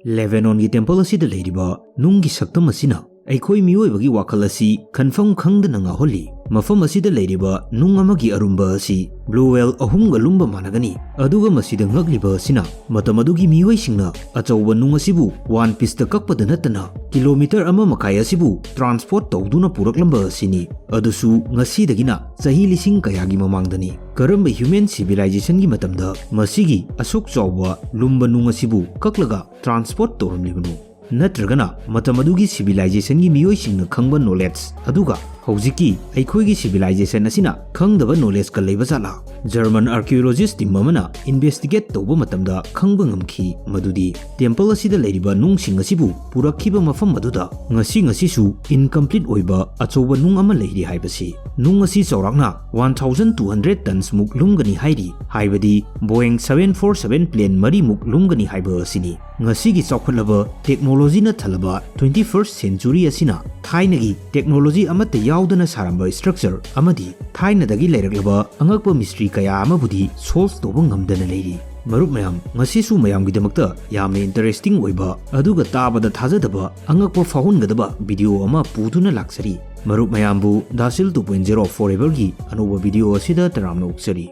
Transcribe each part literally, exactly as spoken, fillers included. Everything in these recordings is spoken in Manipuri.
ꯂꯦꯕꯦꯅꯣꯟꯒꯤ ꯇꯦꯝꯄꯜ ꯑꯁꯤꯗ ꯂꯩꯔꯤꯕ ꯅꯨꯡꯒꯤ ꯁꯛꯇꯝ ꯑꯁꯤꯅ ꯑꯩꯈꯣꯏ ꯃꯤꯑꯣꯏꯕꯒꯤ ꯋꯥꯈꯜ ꯑꯁꯤ ꯈꯟꯐꯝ ꯈꯪꯗꯅ ꯉꯥꯎꯍꯜꯂꯤ꯫ ꯃꯐꯝ ꯑꯁꯤꯗ ꯂꯩꯔꯤꯕ ꯅꯨꯡ ꯑꯃꯒꯤ ꯑꯔꯨꯝꯕ ꯑꯁꯤ blue whale ꯑꯍꯨꯝꯒ ꯂꯨꯝꯕ ꯃꯥꯟꯅꯒꯅꯤ꯫ ꯑꯗꯨꯒ ꯃꯁꯤꯗ ꯉꯛꯂꯤꯕ ꯑꯁꯤꯅ ꯃꯇꯝ ꯑꯗꯨꯒꯤ ꯃꯤꯑꯣꯏꯁꯤꯡꯅ ꯑꯆꯧꯕ ꯅꯨꯡ ꯑꯁꯤꯕꯨ ꯋꯥꯟ ꯄꯤꯁꯇ ꯀꯛꯄꯗ ꯅꯠꯇꯅ ꯀꯤꯂꯣꯃꯤꯇꯔ ꯑꯃ ꯃꯈꯥꯏ ꯑꯁꯤꯕꯨ ꯇ꯭ꯔꯥꯟꯁꯄꯣꯔꯠ ꯇꯧꯗꯨꯅ ꯄꯨꯔꯛꯂꯝꯕ ꯑꯁꯤꯅꯤ꯫ ꯑꯗꯨꯁꯨ ꯉꯁꯤꯗꯒꯤꯅ ꯆꯍꯤ ꯂꯤꯁꯤꯡ ꯀꯌꯥꯒꯤ ꯃꯃꯥꯡꯗꯅꯤ꯫ ꯀꯔꯝꯕ human civilizationꯒꯤ ꯃꯇꯝꯗ ꯃꯁꯤꯒꯤ ꯑꯁꯨꯛ ꯆꯥꯎꯕ ꯂꯨꯝꯕ ꯅꯨꯡ ꯑꯁꯤꯕꯨ ꯀꯛꯂꯒ ꯇ꯭ꯔꯥꯟꯁꯄꯣꯔꯠ ꯇꯧꯔꯝꯂꯤꯕꯅꯣ? ꯅꯠꯇ꯭ꯔꯒꯅ ꯃꯇꯝ ꯑꯗꯨꯒꯤ civilizationꯒꯤ ꯃꯤꯑꯣꯏꯁꯤꯡꯅ ꯈꯪꯕ knowledge ꯑꯗꯨꯒ ꯍꯧꯖꯤꯛꯀꯤ ꯑꯩꯈꯣꯏꯒꯤ civilizationꯑꯁꯤꯅ ꯈꯪꯗꯕ knowledgeꯀ ꯂꯩꯕ ꯖꯥꯠꯂꯥ? German archaeologist team ꯑꯃꯅ investigate ꯇꯧꯕ ꯃꯇꯝꯗ ꯈꯪꯕ ꯉꯝꯈꯤ ꯃꯗꯨꯗꯤ ꯇꯦꯝꯄꯜ ꯑꯁꯤꯗ ꯂꯩꯔꯤꯕ ꯅꯨꯡꯁꯤꯡ ꯑꯁꯤꯕꯨ ꯄꯨꯔꯛꯈꯤꯕ ꯃꯐꯝ ꯑꯗꯨꯗ ꯉꯁꯤ ꯉꯁꯤꯁꯨ incomplete ꯑꯣꯏꯕ ꯑꯆꯧꯕ ꯅꯨꯡ ꯑꯃ ꯂꯩꯔꯤ ꯍꯥꯏꯕꯁꯤ꯫ ꯅꯨꯡ ꯑꯁꯤ ꯆꯥꯎꯔꯥꯛꯅ one thousand two hundred tons ꯃꯨꯛ ꯂꯨꯝꯒꯅꯤ ꯍꯥꯏꯔꯤ, ꯍꯥꯏꯕꯗꯤ Boeing seven four seven plane ꯃꯔꯤꯃꯨꯛ ꯂꯨꯝꯒꯅꯤ ꯍꯥꯏꯕ ꯑꯁꯤꯅꯤ꯫ ꯉꯁꯤꯒꯤ ꯆꯥꯎꯈꯠꯂꯕ technologyꯅ ꯊꯜꯂꯕ twenty first century ꯑꯁꯤꯅ ꯊꯥꯏꯅꯒꯤ technology ꯑꯃꯠꯇ ꯌꯥꯎꯗꯅ ꯁꯥꯔꯝꯕ structure ꯑꯃꯗꯤ ꯊꯥꯏꯅꯗꯒꯤ ꯂꯩꯔꯛꯂꯕ ꯑꯉꯛꯄ mystery ꯀꯌꯥ ꯑꯃꯕꯨꯗꯤ solve ꯇꯧꯕ ꯉꯝꯗꯅ ꯂꯩꯔꯤ꯫ ꯃꯔꯨꯞ ꯃꯌꯥꯝ, ꯉꯁꯤꯁꯨ ꯃꯌꯥꯝꯒꯤꯗꯃꯛꯇ ꯌꯥꯝꯅ interesting ꯑꯣꯏꯕ ꯑꯗꯨꯒ ꯇꯥꯕꯗ ꯊꯥꯖꯗꯕ ꯑꯉꯛꯄ ꯐꯥꯎꯍꯟꯒꯗꯕ video ꯑꯃ ꯄꯨꯗꯨꯅ ꯂꯥꯛꯆꯔꯤ꯫ ꯃꯔꯨꯞ ꯃꯌꯥꯝꯕꯨ Dasil two point zero Foreverꯒꯤ ꯑꯅꯧꯕ video ꯑꯁꯤꯗ ꯇꯔꯥꯝꯅ ꯑꯣꯛꯆꯔꯤ꯫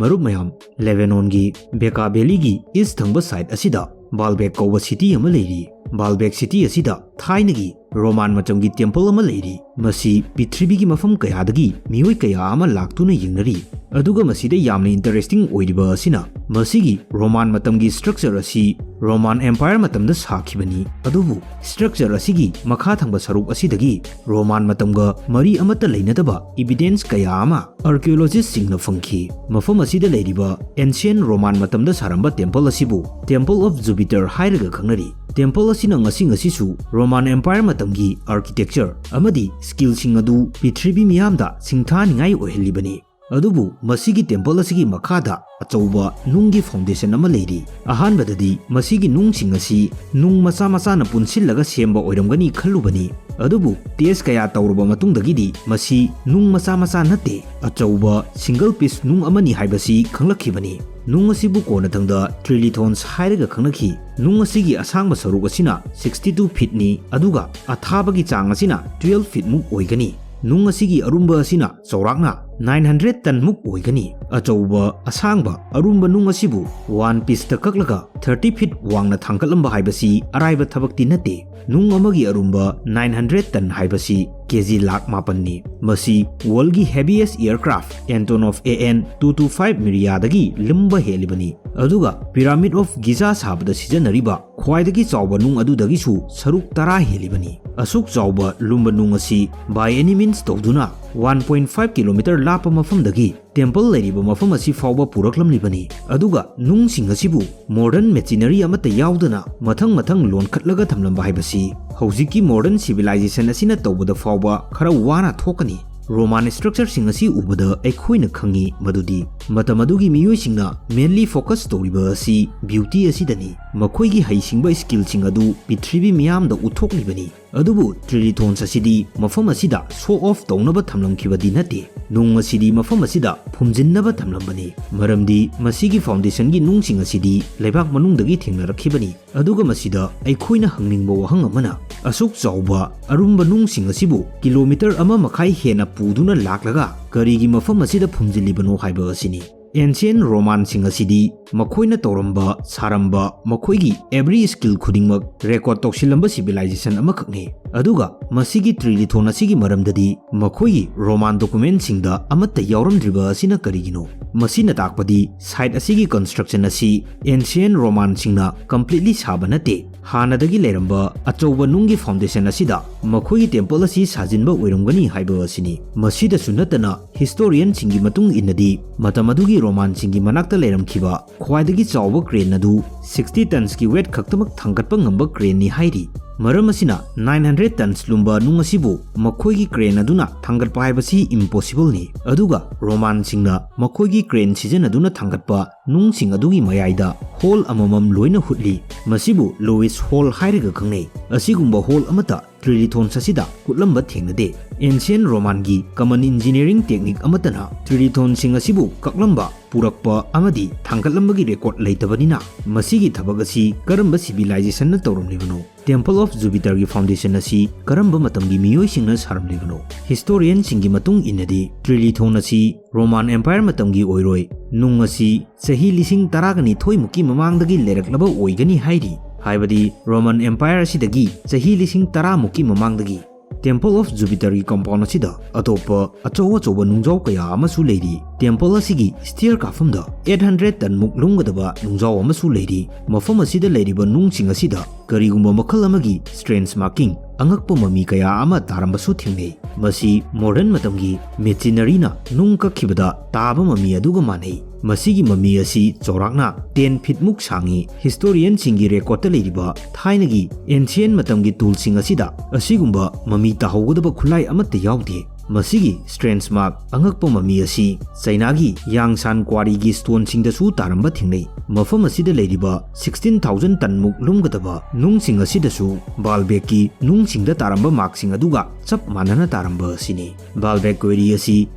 ꯃꯔꯨꯞ ꯃꯌꯥꯝ, ꯂꯦꯕꯦꯅꯣꯟꯒꯤ ꯕꯦꯀꯥ valleyꯒꯤ east ꯊꯪꯕ side ꯑꯁꯤꯗ ꯕꯥꯜꯕꯦꯛ ꯀꯧꯕ city ꯑꯃ ꯂꯩꯔꯤ꯫ ꯕꯥꯜꯕꯦꯛ city ꯑꯁꯤꯗ ꯊꯥꯏꯅꯒꯤ ꯔꯣꯃꯥꯟ ꯃꯇꯝꯒꯤ temple ꯑꯃ ꯂꯩꯔꯤ꯫ ꯃꯁꯤ ꯄ꯭ꯔꯤꯊꯤꯕꯤꯒꯤ ꯃꯐꯝ ꯀꯌꯥꯗꯒꯤ ꯃꯤꯑꯣꯏ ꯀꯌꯥ ꯑꯃ ꯂꯥꯛꯇꯨꯅ ꯌꯦꯡꯅꯔꯤ꯫ ꯑꯗꯨꯒ ꯃꯁꯤꯗ ꯌꯥꯝꯅ interesting ꯑꯣꯏꯔꯤꯕ ꯑꯁꯤꯅ ꯃꯁꯤꯒꯤ ꯔꯣꯃꯥꯟ ꯃꯇꯝꯒꯤ structure ꯑꯁꯤ Roman Empire ꯃꯇꯝꯗ ꯁꯥꯈꯤꯕꯅꯤ꯫ ꯑꯗꯨꯕꯨ structure ꯑꯁꯤꯒꯤ ꯃꯈꯥ ꯊꯪꯕ ꯁꯔꯨꯛ ꯑꯁꯤꯗꯒꯤ ꯔꯣꯃꯥꯟ ꯃꯇꯝꯒ ꯃꯔꯤ ꯑꯃꯠꯇ ꯂꯩꯅꯗꯕ evidence ꯀꯌꯥ ꯑꯃ archaeologistꯁꯤꯡꯅ ꯐꯪꯈꯤ꯫ ꯃꯐꯝ ꯑꯁꯤꯗ ꯂꯩꯔꯤꯕ ancient ꯔꯣꯃꯥꯟ ꯃꯇꯝꯗ ꯁꯥꯔꯝꯕ temple ꯑꯁꯤꯕꯨ Temple of Jupiter ꯍꯥꯏꯔꯒ ꯈꯪꯅꯔꯤ꯫ Temple ꯑꯁꯤꯅ ꯉꯁꯤ ꯉꯁꯤꯁꯨ Roman Empire ꯃꯇꯝꯒꯤ architecture ꯑꯃꯗꯤ skillꯁꯤꯡ ꯑꯗꯨ ꯄ꯭ꯔꯤꯊꯤꯕꯤ ꯃꯤꯌꯥꯝꯗ ꯁꯤꯡꯊꯥꯅꯤꯡꯉꯥꯏ ꯑꯣꯏꯍꯜꯂꯤꯕꯅꯤ꯫ ꯑꯗꯨꯕꯨ ꯃꯁꯤꯒꯤ temple ꯑꯁꯤꯒꯤ ꯃꯈꯥꯗ ꯑꯆꯧꯕ ꯅꯨꯡꯒꯤ foundation ꯑꯃ ꯂꯩꯔꯤ꯫ ꯑꯍꯥꯟꯕꯗꯗꯤ ꯃꯁꯤꯒꯤ ꯅꯨꯡꯁꯤꯡ ꯑꯁꯤ ꯅꯨꯡ ꯃꯆꯥ ꯃꯆꯥꯅ ꯄꯨꯟꯁꯤꯜꯂꯒ ꯁꯦꯝꯕ ꯑꯣꯏꯔꯝꯒꯅꯤ ꯈꯜꯂꯨꯕꯅꯤ꯫ ꯑꯗꯨꯕꯨ test ꯀꯌꯥ ꯇꯧꯔꯕ ꯃꯇꯨꯡꯗꯒꯤꯗꯤ ꯃꯁꯤ ꯅꯨꯡ ꯃꯆꯥ ꯃꯆꯥ ꯅꯠꯇꯦ, ꯑꯆꯧꯕ single piece ꯅꯨꯡ ꯑꯃꯅꯤ ꯍꯥꯏꯕꯁꯤ ꯈꯪꯂꯛꯈꯤꯕꯅꯤ꯫ ꯅꯨꯡ ꯑꯁꯤꯕꯨ ꯀꯣꯟꯅꯊꯪꯗ trilithons ꯍꯥꯏꯔꯒ ꯈꯪꯅꯈꯤ꯫ ꯅꯨꯡ ꯑꯁꯤꯒꯤ ꯑꯁꯥꯡꯕ ꯁꯔꯨꯛ ꯑꯁꯤꯅ sixty two feetꯅꯤ, ꯑꯗꯨꯒ ꯑꯊꯥꯕꯒꯤ ꯆꯥꯡ ꯑꯁꯤꯅ twelve feet ꯃꯨꯛ ꯑꯣꯏꯒꯅꯤ꯫ ꯅꯨꯡ ꯑꯁꯤꯒꯤ ꯑꯔꯨꯝꯕ ꯑꯁꯤꯅ ꯆꯥꯎꯔꯥꯛꯅ nine hundred ton ꯃꯨꯛ ꯑꯣꯏꯒꯅꯤ꯫ ꯑꯆꯧꯕ, ꯑꯁꯥꯡꯕ, ꯑꯔꯨꯝꯕ ꯅꯨꯡ ꯑꯁꯤꯕꯨ one pieceꯇ ꯀꯛꯂꯒ thirty feet ꯋꯥꯡꯅ ꯊꯥꯡꯒꯠꯂꯝꯕ ꯍꯥꯏꯕꯁꯤ ꯑꯔꯥꯏꯕ ꯊꯕꯛꯇꯤ ꯅꯠꯇꯦ꯫ ꯅꯨꯡ ꯑꯃꯒꯤ ꯑꯔꯨꯝꯕ nine hundred ton ꯍꯥꯏꯕꯁꯤ K G ꯂꯥꯈ ꯃꯥꯄꯟꯅꯤ꯫ ꯃꯁꯤ worldꯒꯤ heaviest aircraft Antonov A N two two five Mriyaꯗꯒꯤ ꯂꯨꯝꯕ ꯍꯦꯜꯂꯤꯕꯅꯤ꯫ ꯑꯗꯨꯒ Pyramid of Giza ꯁꯥꯕꯗ ꯁꯤꯖꯤꯟꯅꯔꯤꯕ ꯈ꯭ꯋꯥꯏꯗꯒꯤ ꯆꯥꯎꯕ ꯅꯨꯡ ꯑꯗꯨꯗꯒꯤꯁꯨ ꯁꯔꯨꯛ ꯇꯔꯥ ꯍꯦꯜꯂꯤꯕꯅꯤ꯫ ꯑꯁꯨꯛ ꯆꯥꯎꯕ ꯂꯨꯝꯕ ꯅꯨꯡ ꯑꯁꯤ by any means ꯇꯧꯗꯨꯅ one point five kilometre ꯂꯥꯞꯄ ꯃꯐꯝꯗꯒꯤ temple ꯂꯩꯔꯤꯕ ꯃꯐꯝ ꯑꯁꯤ ꯐꯥꯎꯕ ꯄꯨꯔꯛꯂꯝꯂꯤꯕꯅꯤ꯫ ꯑꯗꯨꯒ ꯅꯨꯡꯁꯤꯡ ꯑꯁꯤꯕꯨ modern machinery ꯑꯃꯠꯇ ꯌꯥꯎꯗꯅ ꯃꯊꯪ ꯃꯊꯪ ꯂꯣꯟꯈꯠꯂꯒ ꯊꯝꯂꯝꯕ ꯍꯥꯏꯕꯁꯤ ꯍꯧꯖꯤꯛꯀꯤ modern civilization ꯑꯁꯤꯅ ꯇꯧꯕꯗ ꯐꯥꯎꯕ ꯈꯔ ꯋꯥꯅ ꯊꯣꯛꯀꯅꯤ꯫ Roman structureꯁꯤꯡ ꯑꯁꯤ ꯎꯕꯗ ꯑꯩꯈꯣꯏꯅ ꯈꯪꯉꯤ ꯃꯗꯨꯗꯤ ꯃꯇꯝ ꯑꯗꯨꯒꯤ ꯃꯤꯑꯣꯏꯁꯤꯡꯅ mainly focus ꯇꯧꯔꯤꯕ ꯑꯁꯤ beauty ꯑꯁꯤꯗꯅꯤ꯫ ꯃꯈꯣꯏꯒꯤ ꯍꯩꯁꯤꯡꯕ skillꯁꯤꯡ ꯑꯗꯨ ꯄ꯭ꯔꯤꯊꯤꯕꯤ ꯃꯤꯌꯥꯝꯗ ꯎꯠꯊꯣꯛꯂꯤꯕꯅꯤ꯫ ꯑꯗꯨꯕꯨ trilithons ꯑꯁꯤꯗꯤ ꯃꯐꯝ ꯑꯁꯤꯗ show off ꯇꯧꯅꯕ ꯊꯝꯂꯝꯈꯤꯕꯗꯤ ꯅꯠꯇꯦ꯫ ꯅꯨꯡ ꯑꯁꯤꯗꯤ ꯃꯐꯝ ꯑꯁꯤꯗ ꯐꯨꯝꯖꯤꯟꯅꯕ ꯊꯝꯂꯝꯕꯅꯤ, ꯃꯔꯝꯗꯤ ꯃꯁꯤꯒꯤ foundationꯒꯤ ꯅꯨꯡꯁꯤꯡ ꯑꯁꯤꯗꯤ ꯂꯩꯕꯥꯛ ꯃꯅꯨꯡꯗꯒꯤ ꯊꯦꯡꯅꯔꯛꯈꯤꯕꯅꯤ꯫ ꯑꯗꯨꯒ ꯃꯁꯤꯗ ꯑꯩꯈꯣꯏꯅ ꯍꯪꯅꯤꯡꯕ ꯋꯥꯍꯪ ꯑꯃꯅ, ꯑꯁꯨꯛ ꯆꯥꯎꯕ ꯑꯔꯨꯝꯕ ꯅꯨꯡꯁꯤꯡ ꯑꯁꯤꯕꯨ kilometre ꯑꯃ ꯃꯈꯥꯏ ꯍꯦꯟꯅ ꯄꯨꯗꯨꯅ ꯂꯥꯛꯂꯒ ꯀꯔꯤꯒꯤ ꯃꯐꯝ ꯑꯁꯤꯗ ꯐꯨꯝꯖꯤꯜꯂꯤꯕꯅꯣ ꯍꯥꯏꯕ ꯑꯁꯤꯅꯤ꯫ Ancient Romanꯁꯤꯡ ꯑꯁꯤꯗꯤ ꯃꯈꯣꯏꯅ ꯇꯧꯔꯝꯕ, ꯁꯥꯔꯝꯕ, ꯃꯈꯣꯏꯒꯤ every skill ꯈꯨꯗꯤꯡꯃꯛ record ꯇꯧꯁꯤꯜꯂꯝꯕ civilization ꯑꯃꯈꯛꯅꯤ꯫ ꯑꯗꯨꯒ ꯃꯁꯤꯒꯤ trilithon ꯑꯁꯤꯒꯤ ꯃꯔꯝꯗꯗꯤ ꯃꯈꯣꯏꯒꯤ Roman documentꯁꯤꯡꯗ ꯑꯃꯠꯇ ꯌꯥꯎꯔꯝꯗ꯭ꯔꯤꯕ ꯑꯁꯤꯅ ꯀꯔꯤꯒꯤꯅꯣ? ꯃꯁꯤꯅ ꯇꯥꯛꯄꯗꯤ site ꯑꯁꯤꯒꯤ construction ꯑꯁꯤ Ancient Romanꯁꯤꯡꯅ completely ꯁꯥꯕ ꯅꯠꯇꯦ꯫ ꯍꯥꯟꯅꯗꯒꯤ ꯂꯩꯔꯝꯕ ꯑꯆꯧꯕ ꯅꯨꯡꯒꯤ foundation ꯑꯁꯤꯗ ꯃꯈꯣꯏꯒꯤ temple ꯑꯁꯤ ꯁꯥꯖꯤꯟꯕ ꯑꯣꯏꯔꯝꯒꯅꯤ ꯍꯥꯏꯕ ꯑꯁꯤꯅꯤ꯫ ꯃꯁꯤꯗꯁꯨ ꯅꯠꯇꯅ, historianꯁꯤꯡꯒꯤ ꯃꯇꯨꯡ ꯏꯟꯅꯗꯤ ꯃꯇꯝ ꯑꯗꯨꯒꯤ Romanꯁꯤꯡꯒꯤ ꯃꯅꯥꯛꯇ ꯂꯩꯔꯝꯈꯤꯕ ꯈ꯭ꯋꯥꯏꯗꯒꯤ ꯆꯥꯎꯕ crane ꯑꯗꯨ sixty tonsꯀꯤ weight ꯈꯛꯇꯃꯛ ꯊꯥꯡꯒꯠꯄ ꯉꯝꯕ craneꯅꯤ ꯍꯥꯏꯔꯤ꯫ ꯃꯔꯝ ꯑꯁꯤꯅ nine hundred tons ꯂꯨꯝꯕ ꯅꯨꯡ ꯑꯁꯤꯕꯨ ꯃꯈꯣꯏꯒꯤ crane ꯑꯗꯨꯅ ꯊꯥꯡꯒꯠꯄ ꯍꯥꯏꯕꯁꯤ impossible ꯅꯤ꯫ ꯑꯗꯨꯒ Roman ꯁꯤꯡꯅ ꯃꯈꯣꯏꯒꯤ crane ꯁꯤꯖꯤꯟꯅꯗꯨꯅ ꯊꯥꯡꯒꯠꯄ ꯅꯨꯡꯁꯤꯡ ꯑꯗꯨꯒꯤ ꯃꯌꯥꯏꯗ hole ꯑꯃꯃꯝ ꯂꯣꯏꯅ ꯍꯨꯠꯂꯤ꯫ ꯃꯁꯤꯕꯨ Lewis Hole ꯍꯥꯏꯔꯒ ꯈꯪꯅꯩ꯫ ꯑꯁꯤꯒꯨꯝꯕ hole ꯑꯃꯠꯇ Trilithons ꯑꯁꯤꯗ ꯍꯨꯠꯂꯝꯕ ꯊꯦꯡꯅꯗꯦ꯫ Ancient Roman ꯒꯤ common engineering technique ꯑꯃꯠꯇꯅ Trilithon ꯁꯤꯡ ꯑꯁꯤꯕꯨ ꯀꯛꯂꯝꯕ, ꯄꯨꯔꯛꯄ ꯑꯃꯗꯤ ꯊꯥꯡꯒꯠꯂꯝꯕꯒꯤ record ꯂꯩꯇꯕꯅꯤꯅ, ꯃꯁꯤꯒꯤ ꯊꯕꯛ ꯑꯁꯤ ꯀꯔꯝꯕ civilization ꯅ ꯇꯧꯔꯝꯂꯤꯕꯅꯣ? Temple of Jupiter ꯒꯤ foundation ꯑꯁꯤ ꯀꯔꯝꯕ ꯃꯇꯝꯒꯤ ꯃꯤꯑꯣꯏꯁꯤꯡꯅ ꯁꯥꯔꯝꯂꯤꯕꯅꯣ? Historian ꯁꯤꯡꯒꯤ ꯃꯇꯨꯡ ꯏꯟꯅꯗꯤ, Trilithon ꯑꯁꯤ Roman Empire ꯃꯇꯝꯒꯤ ꯑꯣꯏꯔꯣꯏ꯫ ꯅꯨꯡ ꯑꯁꯤ ꯆꯍꯤ ꯂꯤꯁꯤꯡ ꯇꯔꯥꯒ ꯅꯤꯊꯣꯏ ꯃꯨꯛꯀꯤ ꯃꯃꯥꯡꯗꯒꯤ ꯂꯩꯔꯛꯂꯕ ꯑꯣꯏꯒꯅꯤ ꯍꯥꯏꯔꯤ, ꯍꯥꯏꯕꯗꯤ Roman Empire ꯑꯁꯤꯗꯒꯤ ꯆꯍꯤ ꯂꯤꯁꯤꯡ ꯇꯔꯥ ꯃꯨꯛꯀꯤ ꯃꯃꯥꯡꯗꯒꯤ꯫ Temple of Jupiter ꯒꯤ compound ꯑꯁꯤꯗ ꯑꯇꯣꯞꯄ ꯑꯆꯧ ꯑꯆꯧꯕ ꯅꯨꯡꯖꯥꯎ ꯀꯌꯥ ꯑꯃꯁꯨ ꯂꯩꯔꯤ꯫ Temple ꯑꯁꯤꯒꯤ stair ꯀꯥꯐꯝꯗ eight hundred ton ꯃꯨꯛ ꯂꯨꯝꯒꯗꯕ ꯅꯨꯡꯖꯥꯎ ꯑꯃꯁꯨ ꯂꯩꯔꯤ꯫ ꯃꯐꯝ ꯑꯁꯤꯗ ꯂꯩꯔꯤꯕ ꯅꯨꯡꯁꯤꯡ ꯑꯁꯤꯗ ꯀꯔꯤꯒꯨꯝꯕ ꯃꯈꯜ ꯑꯃꯒꯤ strange marking, ꯑꯉꯛꯄ ꯃꯃꯤ ꯀꯌꯥ ꯑꯃ ꯇꯥꯔꯝꯕꯁꯨ ꯊꯦꯡꯅꯩ꯫ ꯃꯁꯤ modern ꯃꯇꯝꯒꯤ machinery ꯅ ꯅꯨꯡ ꯀꯛꯈꯤꯕꯗ ꯇꯥꯕ ꯃꯃꯤ ꯑꯗꯨꯒ ꯃꯥꯟꯅꯩ꯫ ꯃꯁꯤꯒꯤ ꯃꯃꯤ ꯑꯁꯤ ꯆꯥꯎꯔꯥꯛꯅ ten feet ꯃꯨꯛ ꯁꯥꯡꯉꯤ꯫ Historian ꯁꯤꯡꯒꯤ record ꯇ ꯂꯩꯔꯤꯕ ꯊꯥꯏꯅꯒꯤ ancient ꯃꯇꯝꯒꯤ tool ꯁꯤꯡ ꯑꯁꯤꯗ ꯑꯁꯤꯒꯨꯝꯕ ꯃꯃꯤ ꯇꯥꯍꯧꯒꯗꯕ ꯈꯨꯠꯂꯥꯏ ꯑꯃꯠꯇ ꯌꯥꯎꯗꯦ꯫ ꯃꯁꯤꯒꯤ strange mark, ꯑꯉꯛꯄ ꯃꯃꯤ ꯑꯁꯤ ꯆꯩꯅꯥꯒꯤ ꯌꯥꯡꯁꯥꯟ quarry ꯒꯤ stone ꯁꯤꯡꯗꯁꯨ ꯇꯥꯔꯝꯕ ꯊꯦꯡꯅꯩ꯫ ꯃꯐꯝ ꯑꯁꯤꯗ ꯂꯩꯔꯤꯕ sixteen thousand ton ꯃꯨꯛ ꯂꯨꯝꯒꯗꯕ ꯅꯨꯡꯁꯤꯡ ꯑꯁꯤꯗꯁꯨ Baalbek ꯀꯤ ꯅꯨꯡꯁꯤꯡꯗ ꯇꯥꯔꯝꯕ mark ꯁꯤꯡ ꯑꯗꯨꯒ ꯆꯞ ꯃꯥꯟꯅꯅ ꯇꯥꯔꯝꯕ ꯑꯁꯤꯅꯤ꯫ Baalbek quarry ꯑꯁꯤ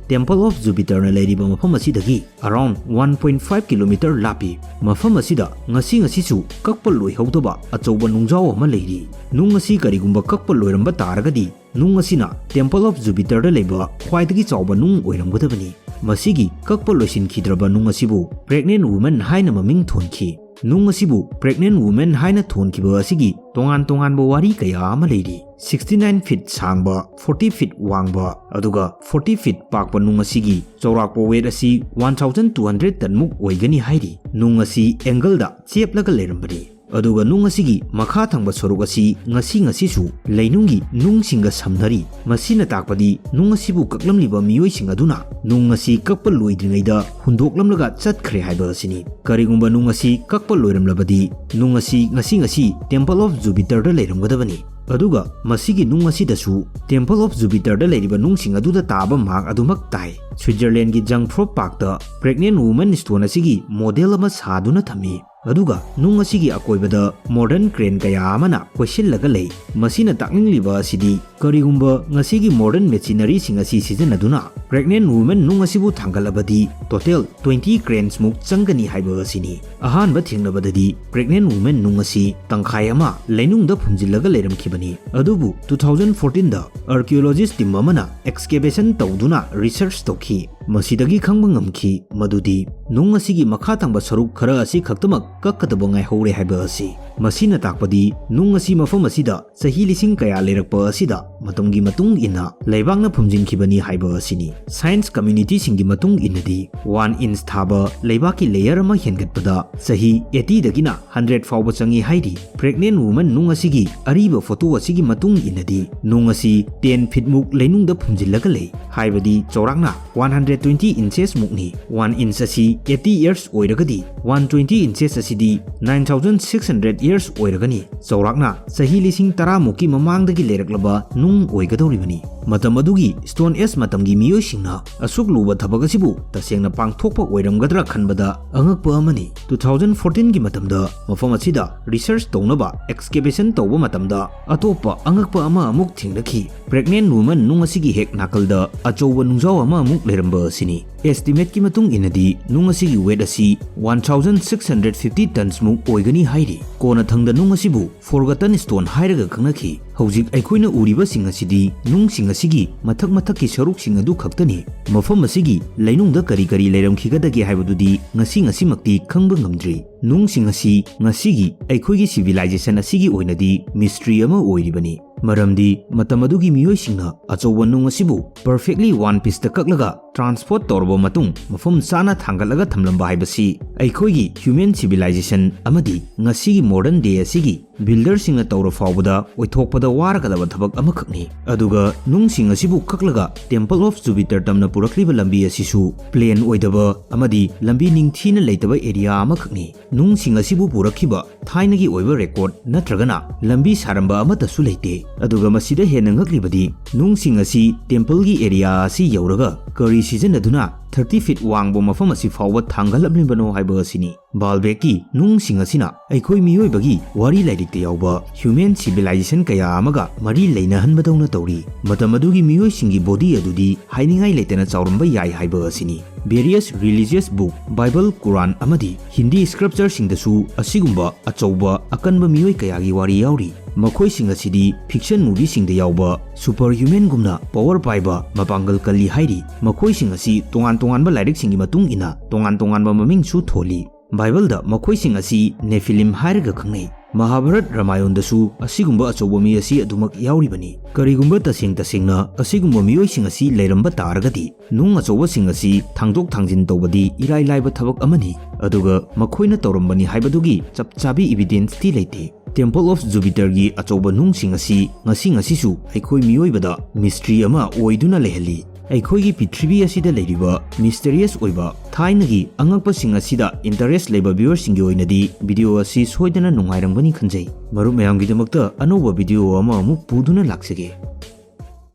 Temple of Jupiter ꯅ ꯂꯩꯔꯤꯕ ꯃꯐꯝ ꯑꯁꯤꯗꯒꯤ around one point five kilometer ꯂꯥꯞꯄꯤ꯫ ꯃꯐꯝ ꯑꯁꯤꯗ ꯉꯁꯤ ꯉꯁꯤꯁꯨ ꯀꯛꯄ ꯂꯣꯏꯍꯧꯗꯕ ꯑꯆꯧꯕ ꯅꯨꯡꯖꯥꯎ ꯑꯃ ꯂꯩꯔꯤ꯫ ꯅꯨꯡ ꯑꯁꯤ ꯀꯔꯤꯒꯨꯝꯕ ꯀꯛꯄ ꯂꯣꯏꯔꯝꯕ ꯇꯥꯔꯒꯗꯤ, ꯅꯨꯡ ꯑꯁꯤꯅ Temple of Jupiter ꯗ ꯂꯩꯕ ꯈ꯭ꯋꯥꯏꯗꯒꯤ ꯆꯥꯎꯕ ꯅꯨꯡ ꯑꯣꯏꯔꯝꯒꯗꯕꯅꯤ꯫ ꯃꯁꯤꯒꯤ ꯀꯛꯄ ꯂꯣꯏꯁꯤꯟꯈꯤꯗ꯭ꯔꯕ ꯅꯨꯡ ꯑꯁꯤꯕꯨ Pregnant Woman ꯍꯥꯏꯅ ꯃꯃꯤꯡ ꯊꯣꯟꯈꯤ꯫ ꯅꯨꯡ ꯑꯁꯤꯕꯨ Pregnant Woman ꯍꯥꯏꯅ ꯊꯣꯟꯈꯤꯕ ꯑꯁꯤꯒꯤ ꯇꯣꯉꯥꯟ ꯇꯣꯉꯥꯟꯕ ꯋꯥꯔꯤ ꯀꯌꯥ ꯑꯃ ꯂꯩꯔꯤ꯫ Sixty nine feet ꯁꯥꯡꯕ, forty feet ꯋꯥꯡꯕ, ꯑꯗꯨꯒ forty feet ꯄꯥꯛꯄ ꯅꯨꯡ ꯑꯁꯤꯒꯤ ꯆꯥꯎꯔꯥꯛꯄ weight ꯑꯁꯤ one thousand two hundred ton ꯃꯨꯛ ꯑꯣꯏꯒꯅꯤ ꯍꯥꯏꯔꯤ꯫ ꯅꯨꯡ ꯑꯁꯤ angle ꯗ ꯆꯦꯞꯂꯒ ꯂꯩꯔꯝꯕꯅꯤ꯫ ꯑꯗꯨꯒ ꯅꯨꯡ ꯑꯁꯤꯒꯤ ꯃꯈꯥ ꯊꯪꯕ ꯁꯔꯨꯛ ꯑꯁꯤ ꯉꯁꯤ ꯉꯁꯤꯁꯨ ꯂꯩꯅꯨꯡꯒꯤ ꯅꯨꯡꯁꯤꯡꯒ ꯁꯝꯅꯔꯤ꯫ ꯃꯁꯤꯅ ꯇꯥꯛꯄꯗꯤ ꯅꯨꯡ ꯑꯁꯤꯕꯨ ꯀꯛꯂꯝꯂꯤꯕ ꯃꯤꯑꯣꯏꯁꯤꯡ ꯑꯗꯨꯅ ꯅꯨꯡ ꯑꯁꯤ ꯀꯛꯄ ꯂꯣꯏꯗ꯭ꯔꯤꯉꯩꯗ ꯍꯨꯟꯗꯣꯛꯂꯝꯂꯒ ꯆꯠꯈ꯭ꯔꯦ ꯍꯥꯏꯕ ꯑꯁꯤꯅꯤ꯫ ꯀꯔꯤꯒꯨꯝꯕ ꯅꯨꯡ ꯑꯁꯤ ꯀꯛꯄ ꯂꯣꯏꯔꯝꯂꯕꯗꯤ ꯅꯨꯡ ꯑꯁꯤ ꯉꯁꯤ ꯉꯁꯤ Temple of Jupiterꯗ ꯂꯩꯔꯝꯒꯗꯕꯅꯤ꯫ ꯑꯗꯨꯒ ꯃꯁꯤꯒꯤ ꯅꯨꯡ ꯑꯁꯤꯗꯁꯨ Temple of Jupiterꯗ ꯂꯩꯔꯤꯕ ꯅꯨꯡꯁꯤꯡ ꯑꯗꯨꯗ ꯇꯥꯕ mark ꯑꯗꯨꯃꯛ ꯇꯥꯏ꯫ Switzerlandꯒꯤ Jungfrau Parkꯇ pregnant woman stone ꯑꯁꯤꯒꯤ model ꯑꯃ ꯁꯥꯗꯨꯅ ꯊꯝꯃꯤ꯫ ꯑꯗꯨꯒ ꯅꯨꯡ ꯑꯁꯤꯒꯤ ꯑꯀꯣꯏꯕꯗ modern crane ꯀꯌꯥ ꯑꯃꯅ ꯀꯣꯏꯁꯤꯜꯂꯒ ꯂꯩ꯫ ꯃꯁꯤꯅ ꯇꯥꯛꯅꯤꯡꯂꯤꯕ ꯑꯁꯤꯗꯤ ꯀꯔꯤꯒꯨꯝꯕ ꯉꯁꯤꯒꯤ modern machineryꯁꯤꯡ ꯑꯁꯤ ꯁꯤꯖꯤꯟꯅꯗꯨꯅ pregnant woman ꯅꯨꯡ ꯑꯁꯤꯕꯨ ꯊꯥꯡꯒꯠꯂꯕꯗꯤ total twenty cranesꯃꯨꯛ ꯆꯪꯒꯅꯤ ꯍꯥꯏꯕ ꯑꯁꯤꯅꯤ꯫ ꯑꯍꯥꯟꯕ ꯊꯦꯡꯅꯕꯗꯗꯤ pregnant woman ꯅꯨꯡ ꯑꯁꯤ ꯇꯪꯈꯥꯏ ꯑꯃ ꯂꯩꯅꯨꯡꯗ ꯐꯨꯝꯖꯤꯜꯂꯒ ꯂꯩꯔꯝꯈꯤꯕꯅꯤ꯫ ꯑꯗꯨꯕꯨ two thousand fourteenꯗ archaeologist team ꯑꯃꯅ excavation ꯇꯧꯗꯨꯅ research ꯇꯧꯈꯤ꯫ ꯃꯁꯤꯗꯒꯤ ꯈꯪꯕ ꯉꯝꯈꯤ ꯃꯗꯨꯗꯤ ꯅꯨꯡ ꯑꯁꯤꯒꯤ ꯃꯈꯥ ꯊꯪꯕ ꯁꯔꯨꯛ ꯈꯔ ꯑꯁꯤ ꯈꯛꯇꯃꯛ ꯀꯛꯀꯗꯕ ꯉꯥꯏꯍꯧꯔꯦ ꯍꯥꯏꯕ ꯑꯁꯤ꯫ ꯃꯁꯤꯅ ꯇꯥꯛꯄꯗꯤ ꯅꯨꯡ ꯑꯁꯤ ꯃꯐꯝ ꯑꯁꯤꯗ ꯆꯍꯤ ꯂꯤꯁꯤꯡ ꯀꯌꯥ ꯂꯩꯔꯛꯄ ꯑꯁꯤꯗ ꯃꯇꯝꯒꯤ ꯃꯇꯨꯡ ꯏꯟꯅ ꯂꯩꯕꯥꯛꯅ ꯐꯨꯝꯖꯤꯟꯈꯤꯕꯅꯤ ꯍꯥꯏꯕ ꯑꯁꯤꯅꯤ꯫ Science communityꯁꯤꯡꯒꯤ ꯃꯇꯨꯡ ꯏꯟꯅꯗꯤ one inch ꯊꯥꯕ ꯂꯩꯕꯥꯛꯀꯤ layer ꯑꯃ ꯍꯦꯟꯒꯠꯄꯗ ꯆꯍꯤ eightyꯗꯒꯤꯅ hundred ꯐꯥꯎꯕ ꯆꯪꯏ ꯍꯥꯏꯔꯤ꯫ Pregnant woman ꯅꯨꯡ ꯑꯁꯤꯒꯤ ꯑꯔꯤꯕ photo ꯑꯁꯤꯒꯤ ꯃꯇꯨꯡ ꯏꯟꯅꯗꯤ ꯅꯨꯡ ꯑꯁꯤ ten feetꯃꯨꯛ ꯂꯩꯅꯨꯡꯗ ꯐꯨꯝꯖꯤꯜꯂꯒ ꯂꯩ꯫ ꯍꯥꯏꯕꯗꯤ ꯆꯥꯎꯔꯥꯛꯅ one hundred twenty inches ꯃꯨꯛꯅꯤ꯫ One inch ꯑꯁꯤ eighty years ꯑꯣꯏꯔꯒꯗꯤ one twenty inches ꯑꯁꯤꯗꯤ nine thousand six hundred years ꯑꯣꯏꯔꯒꯅꯤ꯫ ꯆꯥꯎꯔꯥꯛꯅ ꯆꯍꯤ ꯂꯤꯁꯤꯡ ꯇꯔꯥ ꯃꯨꯛꯀꯤ ꯃꯃꯥꯡꯗꯒꯤ ꯂꯩꯔꯛꯂꯕ ꯅꯨꯡ ꯑꯣꯏꯒꯗꯧꯔꯤꯕꯅꯤ꯫ ꯃꯇꯝ ꯑꯗꯨꯒꯤ Stone Age ꯃꯇꯝꯒꯤ ꯃꯤꯑꯣꯏꯁꯤꯡꯅ ꯑꯁꯨꯛ ꯂꯨꯕ ꯊꯕꯛ ꯑꯁꯤꯕꯨ ꯇꯁꯦꯡꯅ ꯄꯥꯡꯊꯣꯛꯄ ꯑꯣꯏꯔꯝꯒꯗ꯭ꯔꯥ ꯈꯟꯕꯗ ꯑꯉꯛꯄ ꯑꯃꯅꯤ꯫ Two thousand fourteenꯒꯤ ꯃꯇꯝꯗ ꯃꯐꯝ ꯑꯁꯤꯗ research ꯇꯧꯅꯕ excavation ꯇꯧꯕ ꯃꯇꯝꯗ ꯑꯇꯣꯞꯄ ꯑꯉꯛꯄ ꯑꯃ ꯑꯃꯨꯛ ꯊꯦꯡꯅꯈꯤ꯫ Pregnant woman ꯅꯨꯡ ꯑꯁꯤꯒꯤ ꯍꯦꯛ ꯅꯥꯀꯜꯗ ꯑꯆꯧꯕ ꯅꯨꯡꯖꯥꯎ ꯑꯃ ꯑꯃꯨꯛ ꯂꯩꯔꯝꯕ ꯑꯁꯤꯅꯤ꯫ Estimateꯀꯤ ꯃꯇꯨꯡ ꯏꯟꯅꯗꯤ ꯅꯨꯡ ꯑꯁꯤꯒꯤ weight ꯑꯁꯤ one thousand six hundred fifty tons ꯃꯨꯛ ꯑꯣꯏꯒꯅꯤ ꯍꯥꯏꯔꯤ꯫ ꯀꯣꯟꯅꯊꯪꯗ ꯅꯨꯡ ꯑꯁꯤꯕꯨ Forgotten Stone ꯍꯥꯏꯔꯒ ꯈꯪꯅꯈꯤ꯫ ꯍꯧꯖꯤꯛ ꯑꯩꯈꯣꯏꯅ ꯎꯔꯤꯕꯁꯤꯡ ꯑꯁꯤꯗꯤ ꯅꯨꯡꯁꯤꯡ ꯑꯁꯤꯒꯤ ꯃꯊꯛ ꯃꯊꯛꯀꯤ ꯁꯔꯨꯛꯁꯤꯡ ꯑꯗꯨ ꯈꯛꯇꯅꯤ꯫ ꯃꯐꯝ ꯑꯁꯤꯒꯤ ꯂꯩꯅꯨꯡꯗ ꯀꯔꯤ ꯀꯔꯤ ꯂꯩꯔꯝꯈꯤꯒꯗꯒꯦ ꯍꯥꯏꯕꯗꯨꯗꯤ ꯉꯁꯤ ꯉꯁꯤꯃꯛꯇꯤ ꯈꯪꯕ ꯉꯝꯗ꯭ꯔꯤ꯫ ꯅꯨꯡꯁꯤꯡ ꯑꯁꯤ ꯉꯁꯤꯒꯤ ꯑꯩꯈꯣꯏꯒꯤ civilization ꯑꯁꯤꯒꯤ ꯑꯣꯏꯅꯗꯤ mystery ꯑꯃ ꯑꯣꯏꯔꯤꯕꯅꯤ꯫ ꯃꯔꯝꯗꯤ ꯃꯇꯝ ꯑꯗꯨꯒꯤ ꯃꯤꯑꯣꯏꯁꯤꯡꯅ ꯑꯆꯧꯕ ꯅꯨꯡ ꯑꯁꯤꯕꯨ perfectly one pieceꯇ ꯀꯛꯂꯒ ꯇ꯭ꯔꯥꯟꯁꯄꯣꯔꯠ ꯇꯧꯔꯕ ꯃꯇꯨꯡ ꯃꯐꯝ ꯆꯥꯅ ꯊꯥꯡꯒꯠꯂꯒ ꯊꯝꯂꯝꯕ ꯍꯥꯏꯕꯁꯤ ꯑꯩꯈꯣꯏꯒꯤ ꯍ꯭ꯌꯨꯃꯦꯟ ꯁꯤꯚꯤꯂꯥꯏꯖꯦꯁꯟ ꯑꯃꯗꯤ ꯉꯁꯤꯒꯤ ꯃꯣꯗꯔꯟ ꯗꯦ ꯑꯁꯤꯒꯤ ꯕꯤꯜꯗꯔꯁꯤꯡꯅ ꯇꯧꯔ ꯐꯥꯎꯕꯗ ꯑꯣꯏꯊꯣꯛꯄꯗ ꯋꯥꯔꯒꯗꯕ ꯊꯕꯛ ꯑꯃꯈꯛꯅꯤ꯫ ꯑꯗꯨꯒ ꯅꯨꯡꯁꯤꯡ ꯑꯁꯤꯕꯨ ꯀꯛꯂꯒ ꯇꯦꯝꯄꯜ ꯑꯣꯐ ꯖꯨꯄꯤꯇꯔ ꯇꯝꯅ ꯄꯨꯔꯛꯂꯤꯕ ꯂꯝꯕꯤ ꯑꯁꯤꯁꯨ ꯄ꯭ꯂꯦꯟ ꯑꯣꯏꯗꯕ ꯑꯃꯗꯤ ꯂꯝꯕꯤ ꯅꯤꯡꯊꯤꯅ ꯂꯩꯇꯕ ꯑꯦꯔꯤꯌꯥ ꯑꯃꯈꯛꯅꯤ꯫ ꯅꯨꯡꯁꯤꯡ ꯑꯁꯤꯕꯨ ꯄꯨꯔꯛꯈꯤꯕ ꯊꯥꯏꯅꯒꯤ ꯑꯣꯏꯕ ꯔꯦꯀꯣꯔꯗ ꯅꯠꯇ꯭ꯔꯒꯅ ꯂꯝꯕꯤ ꯁꯥꯔꯝꯕ ꯑꯃꯠꯇꯁꯨ ꯂꯩꯇꯦ꯫ ꯑꯗꯨꯒ ꯃꯁꯤꯗ ꯍꯦꯟꯅ ꯉꯛꯂꯤꯕꯗꯤ ꯅꯨꯡꯁꯤꯡ ꯑꯁꯤ ꯇꯦꯝꯄꯜꯒꯤ ꯑꯦꯔꯤꯌꯥ ꯑꯁꯤ ꯌꯧꯔꯒ ꯀꯔꯤ ꯁꯤꯖꯤꯟꯅꯗꯨꯅ ꯊꯥꯔꯇꯤ ꯐꯤꯠ ꯋꯥꯡꯕ ꯃꯐꯝ ꯑꯁꯤ ꯐꯥꯎꯕ ꯊꯥꯡꯒꯠꯂꯝꯂꯤꯕꯅꯣ ꯍꯥꯏꯕ ꯑꯁꯤꯅꯤ꯫ ꯕꯥꯜꯕꯦꯛꯀꯤ ꯅꯨꯡꯁꯤꯡ ꯑꯁꯤꯅ ꯑꯩꯈꯣꯏ ꯃꯤꯑꯣꯏꯕꯒꯤ ꯋꯥꯔꯤ ꯂꯥꯏꯔꯤꯛꯇ ꯌꯥꯎꯕ ꯍ꯭ꯌꯨꯃꯦꯟ ꯁꯤꯚꯤꯂꯥꯏꯖꯦꯁꯟ ꯀꯌꯥ ꯑꯃꯒ ꯃꯔꯤ ꯂꯩꯅꯍꯟꯕꯗꯧꯅ ꯇꯧꯔꯤ꯫ ꯃꯇꯝ ꯑꯗꯨꯒꯤ ꯃꯤꯑꯣꯏꯁꯤꯡꯒꯤ ꯕꯣꯗꯤ ꯑꯗꯨꯗꯤ ꯍꯥꯏꯅꯤꯡꯉꯥꯏ ꯂꯩꯇꯅ ꯆꯥꯎꯔꯝꯕ ꯌꯥꯏ ꯍꯥꯏꯕ ꯑꯁꯤꯅꯤ꯫ ꯚꯦꯔꯤꯌꯁ ꯔꯤꯂꯤꯖꯤꯌꯁ ꯕꯨꯛ, ꯕꯥꯏꯕꯜ, ꯀꯨꯔꯥꯟ ꯑꯃꯗꯤ ꯍꯤꯟꯗꯤ ꯁ꯭ꯀ꯭ꯔꯤꯞꯆꯔꯁꯤꯡꯗꯁꯨ ꯑꯁꯤꯒꯨꯝꯕ ꯑꯆꯧꯕ ꯑꯀꯟꯕ ꯃꯤꯑꯣꯏ ꯀꯌꯥꯒꯤ ꯋꯥꯔꯤ ꯌꯥꯎꯔꯤ꯫ ꯃꯈꯣꯏꯁꯤꯡ ꯑꯁꯤꯗꯤ ꯐꯤꯛꯁꯟ ꯃꯨꯚꯤꯁꯤꯡꯗ ꯌꯥꯎꯕ ꯁꯨꯄꯔ ꯍ꯭ꯌꯨꯃꯦꯟꯒꯨꯝꯅ ꯄꯋꯔ ꯄꯥꯏꯕ, ꯃꯄꯥꯡꯒꯜ ꯀꯜꯂꯤ ꯍꯥꯏꯔꯤ꯫ ꯃꯈꯣꯏꯁꯤꯡ ꯑꯁꯤ ꯇꯣꯉꯥꯟ ꯇꯣꯉꯥꯟꯕ ꯂꯥꯏꯔꯤꯛꯁꯤꯡꯒꯤ ꯃꯇꯨꯡ ꯏꯟꯅ ꯇꯣꯉꯥꯟ ꯇꯣꯉꯥꯟꯕ ꯃꯃꯤꯡꯁꯨ ꯊꯣꯜꯂꯤ꯫ ꯕꯥꯏꯕꯜꯗ ꯃꯈꯣꯏꯁꯤꯡ ꯑꯁꯤ ꯅꯦꯐꯤꯂꯤꯝ ꯍꯥꯏꯔꯒ ꯈꯪꯅꯩ꯫ ꯃꯍꯥꯚꯥꯔꯠ ꯔꯥꯃꯥꯌꯣꯟꯗꯁꯨ ꯑꯁꯤꯒꯨꯝꯕ ꯑꯆꯧꯕ ꯃꯤ ꯑꯁꯤ ꯑꯗꯨꯃꯛ ꯌꯥꯎꯔꯤꯕꯅꯤ꯫ ꯀꯔꯤꯒꯨꯝꯕ ꯇꯁꯦꯡ ꯇꯁꯦꯡꯅ ꯑꯁꯤꯒꯨꯝꯕ ꯃꯤꯑꯣꯏꯁꯤꯡ ꯑꯁꯤ ꯂꯩꯔꯝꯕ ꯇꯥꯔꯒꯗꯤ, ꯅꯨꯡ ꯑꯆꯧꯕꯁꯤꯡ ꯑꯁꯤ ꯊꯥꯡꯗꯣꯛ ꯊꯥꯡꯖꯤꯟ ꯇꯧꯕꯗꯤ ꯏꯔꯥꯏ ꯂꯥꯏꯕ ꯊꯕꯛ ꯑꯃꯅꯤ, ꯑꯗꯨꯒ ꯃꯈꯣꯏꯅ ꯇꯧꯔꯝꯕꯅꯤ ꯍꯥꯏꯕꯗꯨꯒꯤ ꯆꯞ ꯆꯥꯕꯤ ꯏꯕꯤꯗꯦꯟꯁꯇꯤ ꯂꯩꯇꯦ꯫ ꯇꯦꯝꯄꯜ ꯑꯣꯐ ꯖꯨꯄꯤꯇꯔꯒꯤ ꯑꯆꯧꯕ ꯅꯨꯡꯁꯤꯡ ꯑꯁꯤ ꯉꯁꯤ ꯉꯁꯤꯁꯨ ꯑꯩꯈꯣꯏ ꯃꯤꯑꯣꯏꯕꯗ ꯃꯤꯁꯇ꯭ꯔꯤ ꯑꯃ ꯑꯣꯏꯗꯨꯅ ꯂꯩꯍꯜꯂꯤ꯫ ꯑꯩꯈꯣꯏꯒꯤ ꯄ꯭ꯔꯤꯊꯤꯕꯤ ꯑꯁꯤꯗ ꯂꯩꯔꯤꯕ ꯃꯤꯁꯇꯔꯤꯌꯁ ꯑꯣꯏꯕ ꯊꯥꯏꯅꯒꯤ ꯑꯉꯛꯄꯁꯤꯡ ꯑꯁꯤꯗ ꯏꯟꯇꯔꯦꯁ ꯂꯩꯕ ꯚꯤꯌꯨꯋꯔꯁꯤꯡꯒꯤ ꯑꯣꯏꯅꯗꯤ ꯚꯤꯗꯤꯑꯣ ꯑꯁꯤ ꯁꯣꯏꯗꯅ ꯅꯨꯡꯉꯥꯏꯔꯝꯒꯅꯤ ꯈꯟꯖꯩ꯫ ꯃꯔꯨꯞ ꯃꯌꯥꯝꯒꯤꯗꯃꯛꯇ ꯑꯅꯧꯕ ꯚꯤꯗꯤꯑꯣ ꯑꯃ ꯑꯃꯨꯛ ꯄꯨꯗꯨꯅ ꯂꯥꯛꯆꯒꯦ꯫